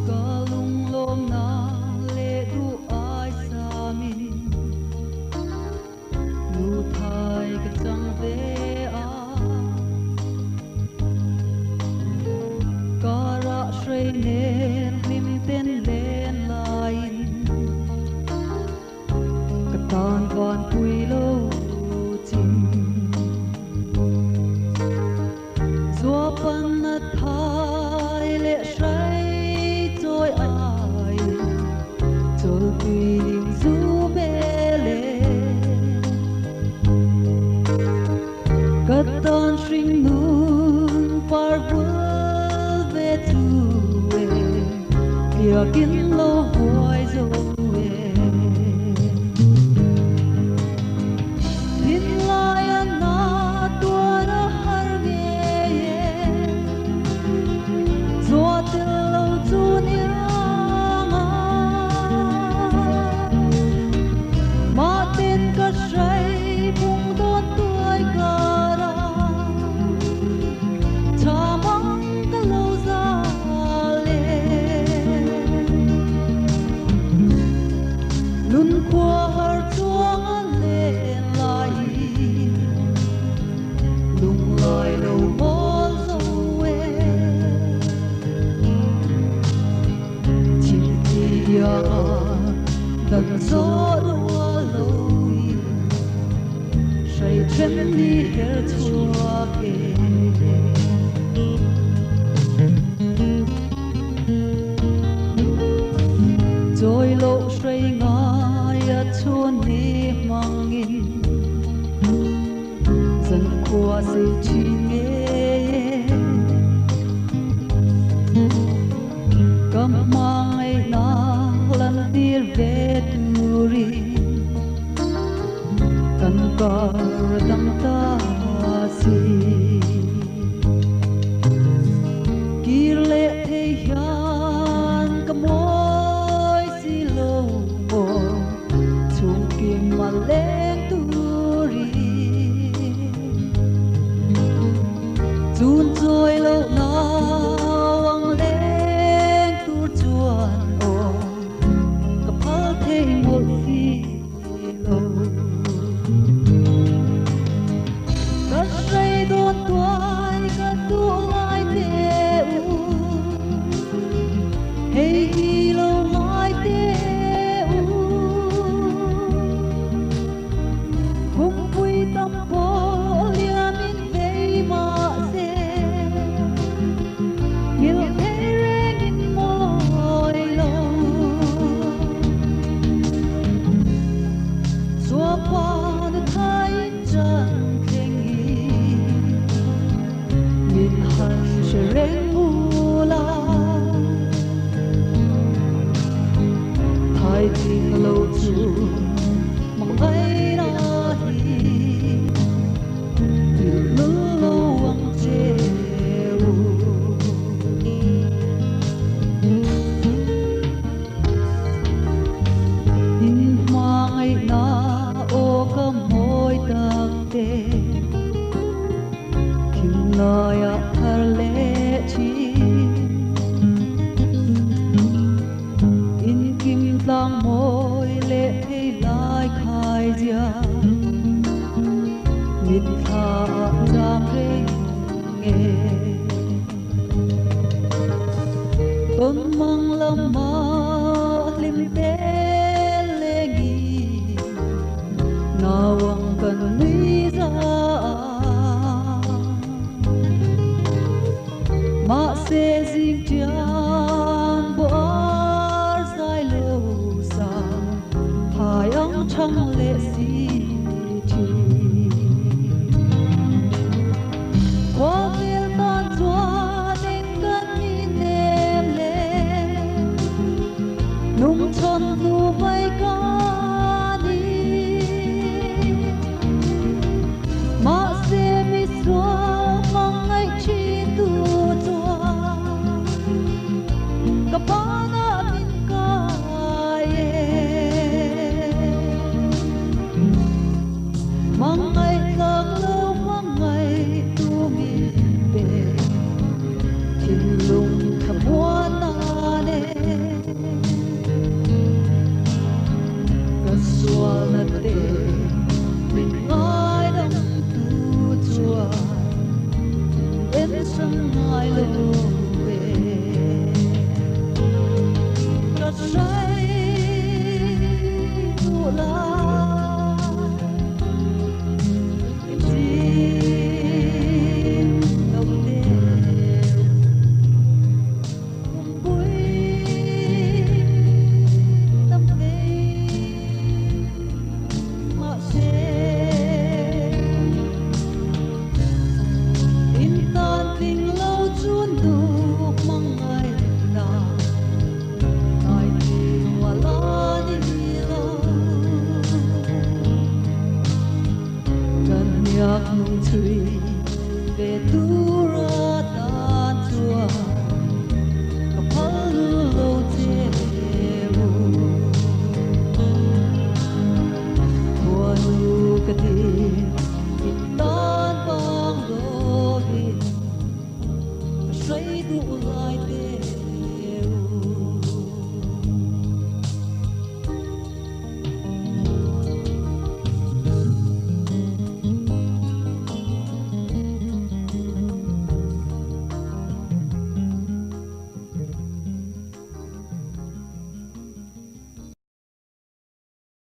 Ka lunglawmna leh duh ai samin nuthai ka chang ve a. Ka rah hrei nen hlim ten len laiin ka tan van pui lo chim. Zuapan a thai leh hrai chawi ai chawlhpui ning zu bele. Ka tan hring nun par vul ve chu e, tliakin lo huai zo e. Thinlai a na tuar a har ngei e, zua tel lo chu niang a. Mah ten ka hrai bung dawn tuai kara, cha mang ka lo za le. Nun khua har chuang a len lai, lung lai lo mawl zo e. Chim tia dan zo rua lo in, say then ni her chuak e. Trôi lộ shay ngai a chun ni mangin, dần khua si chi nghe. Kam mangai na lan tir ve turi, kan kar dang ta si. Kir le the hian ka moi si lo mo, chung kim ma leng turi. Chun trôi lâu nào ang leng tur chuan o, ka phal thei một si lo. Ka say don tuai ka tu lai te u, hei hi lo ngai te u. Kum pui tam po liamin vei ma se, ngil thei rengin moi lo. Xua pa na thai chan thleng i, min han se reng u la. Thai ting lo chu mangai na hi, lu lo ang cheu. In mangai na o ka moi tak te, thinlai a thar le chi. In kim tlang moi le thei lai khai zia, mit tha cham reng nge. Ton mang lam ma lim te le gi, nawang kan nui za. Ma se jing tian bo ar zai lo sa, thai ang chang le si thi. Qua vel tan chuan eng kan ni nem le, nung chon Sun hnu mai ka ni Ma se mi sual mangai chi tu chuan ka pa.